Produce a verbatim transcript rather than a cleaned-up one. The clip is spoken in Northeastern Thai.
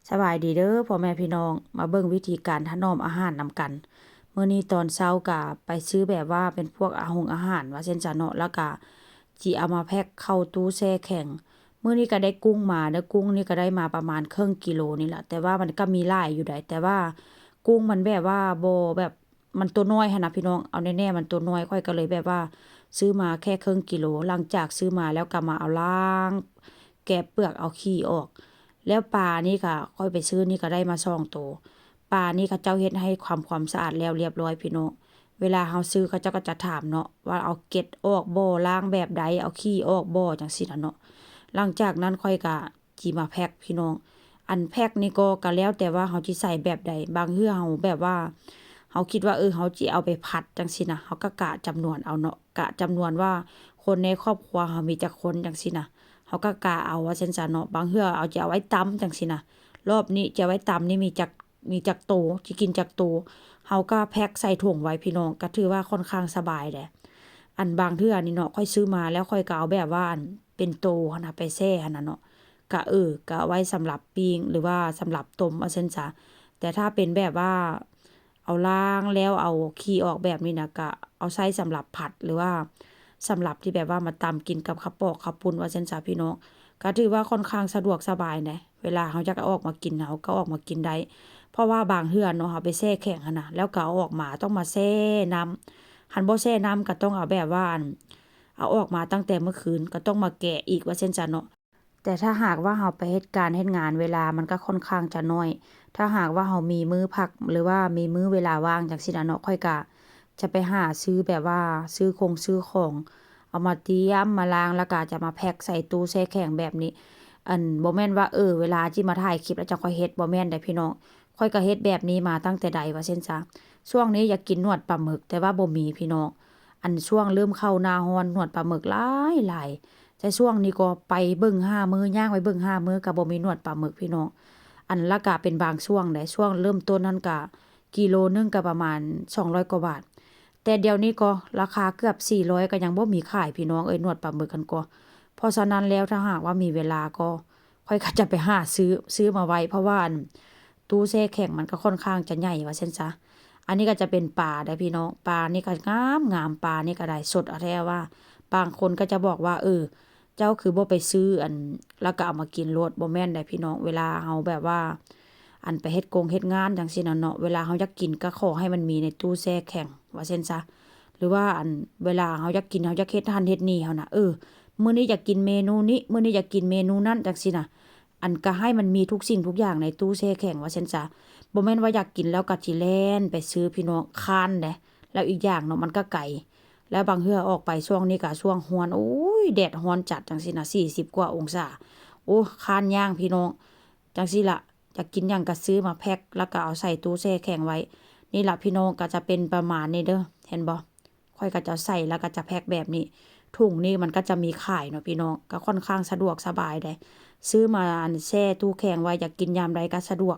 สบายดีเด้อพ่อแม่พี่น้อง มาเบิ่งวิธีการถนอมอาหารนำกัน มื้อนี้ตอนเช้าก็ไปซื้อแบบว่าเป็นพวกอาหงอาหารว่าซั่นซะเนาะ แล้วก็จิเอามาแพ็คเข้าตู้แช่แข็ง มื้อนี้ก็ได้กุ้งมาเด้อ กุ้งนี่ก็ได้มาประมาณครึ่งกิโลนี่แหละ แต่ว่ามันก็มีหลายอยู่ได แต่ว่ากุ้งมันแบบว่าบ่แบบ มันตัวน้อยหั้นนะพี่น้อง เอาแน่ๆมันตัวน้อย ข้อยก็เลยแบบว่าซื้อมาแค่ครึ่งกิโล หลังจากซื้อมาแล้วก็มาเอาล้าง แกะเปลือกเอาขี้ออก แล้วปลานี่ก็ข้อยไปซื้อนี่ก็ได้มาสองตัว ปลานี่เขาเจ้าเฮ็ดให้ความ ความสะอาดแล้วเรียบร้อยพี่น้อง เวลาเฮาซื้อเขาเจ้าก็จะถามเนาะ ว่าเอาเกล็ดออกบ่ ล้างแบบใด เอาขี้ออกบ่ จั่งซี้น่ะเนาะ หลังจากนั้นข้อยก็จิมาแพ็คพี่น้อง อันแพ็คนี่ก็ ก็แล้วแต่ว่าเฮาจิใส่แบบใด บางเทื่อเฮาแบบว่า เฮาคิดว่า เออ เฮาจิเอาไปผัดจั่งซี้นะ เฮาก็กะจำนวนเอาเนาะ กะจำนวนว่าคนในครอบครัวเฮามีจักคนจั่งซี้นะ เฮาก็กะเอาว่าซั่นซะเนาะ บางเทื่อเอา จะเอาไว้ตำจั่งซี้นะ รอบนี้จะเอาไว้ตำนี่มีจัก มีจักโต จิกินจักโต เฮาก็แพ็คใส่ถุงไว้พี่น้อง ก็ถือว่าค่อนข้างสบายแหละ อันบางเทื่อนี่เนาะ ข้อยซื้อมาแล้วข้อยก็เอาแบบว่าอันเป็นโตหั้นนะ ไปแช่หั้นนะเนาะ ก็ เออ ก็เอาไว้สำหรับปิ้ง หรือว่าสำหรับต้มว่าซั่นซะ แต่ถ้าเป็นแบบว่า เอาล้างแล้วเอาขี้ออกแบบนี้นะ ก็เอาใช้สำหรับผัด หรือว่าสำหรับที่แบบว่ามาตำกินกับข้าวปอกข้าวปุ้นว่าซั่นซะพี่น้อง ก็ถือว่าค่อนข้างสะดวกสบายนะ เวลาเฮาอยากเอาออกมากิน เฮาก็ออกมากินได้ เพราะว่าบางเทื่อเนาะ เฮาไปแช่แข็งหั้นนะ แล้วก็เอาออกมาต้องมาแช่น้ำ คันบ่แช่น้ำก็ต้องเอาแบบว่าอัน เอาออกมาตั้งแต่เมื่อคืน ก็ต้องมาแกะอีกว่าซั่นซะเนาะ แต่ถ้าหากว่าเฮาไปเฮ็ดการเฮ็ดงาน เวลามันก็ค่อนข้างจะน้อย ถ้าหากว่าเฮามีมื้อพัก หรือว่ามีมื้อเวลาว่างจั่งซี้นะเนาะ ข้อยก็จะไปหาซื้อแบบว่าซื้อคงซื้อของ เอามาเตรียมมาล้าง แล้วก็จะมาแพ็คใส่ตู้แช่แข็งแบบนี้ อัน บ่แม่นว่า เออ เวลาจิมาถ่ายคลิปแล้วจั่งค่อยเฮ็ด บ่แม่นเด้อพี่น้อง ข้อยก็เฮ็ดแบบนี้มาตั้งแต่ใดว่าซั่นซะ ช่วงนี้อยากกินหนวดปลาหมึก แต่ว่าบ่มีพี่น้อง อันช่วงเริ่มเข้าหน้าร้อน หนวดปลาหมึกหลายหลาย แต่ช่วงนี้ก็ไปเบิ่งหามื้อ ย่างไปเบิ่งหามื้อก็บ่มีหนวดปลาหมึกพี่น้อง อันละก็เป็นบางช่วงเด้ ช่วงเริ่มต้นนั้นก็กิโลหนึ่งก็ประมาณสองร้อยกว่าบาท แต่เดี๋ยวนี้ก็ราคาเกือบสี่ร้อยก็ยังบ่มีขายพี่น้องเอ้ย หนวดปลาหมึกหั้นก็ เพราะฉะนั้นแล้วถ้าหากว่ามีเวลาก็ ข้อยก็จะไปหาซื้อ ซื้อมาไว้ เพราะว่าอัน ตู้แช่แข็งมันก็ค่อนข้างจะใหญ่ว่าซั่นซะ อันนี้ก็จะเป็นปลาเด้อพี่น้อง ปลานี่ก็งามงาม ปลานี่ก็ได้สดเอาแท้ว่า บางคนก็จะบอกว่า เออ เจ้าคือบ่ไปซื้ออัน แล้วก็เอามากินโลด บ่แม่นเด้อพี่น้อง เวลาเฮาแบบว่า อันไปเฮ็ดกงเฮ็ดงานจั่งซี้นะเนาะ เวลาเฮาอยากกินก็ขอให้มันมีในตู้แช่แข็งว่าซั่นซะ หรือว่าอันเวลาเฮาอยากกิน เฮาอยากเฮ็ดหั้นเฮ็ดนี่เฮานะ เออ มื้อนี้อยากกินเมนูนี้ มื้อนี้อยากกินเมนูนั้นจั่งซี้นะ อันก็ให้มันมีทุกสิ่งทุกอย่างในตู้แช่แข็งว่าซั่นซะ บ่แม่นว่าอยากกินแล้วก็สิแล่นไปซื้อพี่น้อง คร้านเด้ แล้วอีกอย่างเนาะ มันก็ไกล แล้วบางเทื่อออกไปช่วงนี้ก็ช่วงร้อน โอ้ย แดดร้อนจัดจั่งซี้นะ สี่สิบกว่าองศา โอ้ คร้านย่างพี่น้อง จั่งซี้ล่ะ อยากกินหยังก็ซื้อมาแพ็ค แล้วก็เอาใส่ตู้แช่แข็งไว้ นี่ล่ะพี่น้อง ก็จะเป็นประมาณนี้เด้อ เห็นบ่ ข้อยก็จะใส่แล้วก็จะแพ็คแบบนี้ ถุงนี่มันก็จะมีขายเนาะพี่น้อง ก็ค่อนข้างสะดวกสบายเด้ ซื้อมาอันแช่ตู้แข็งไว้ อยากกินยามใดก็สะดวก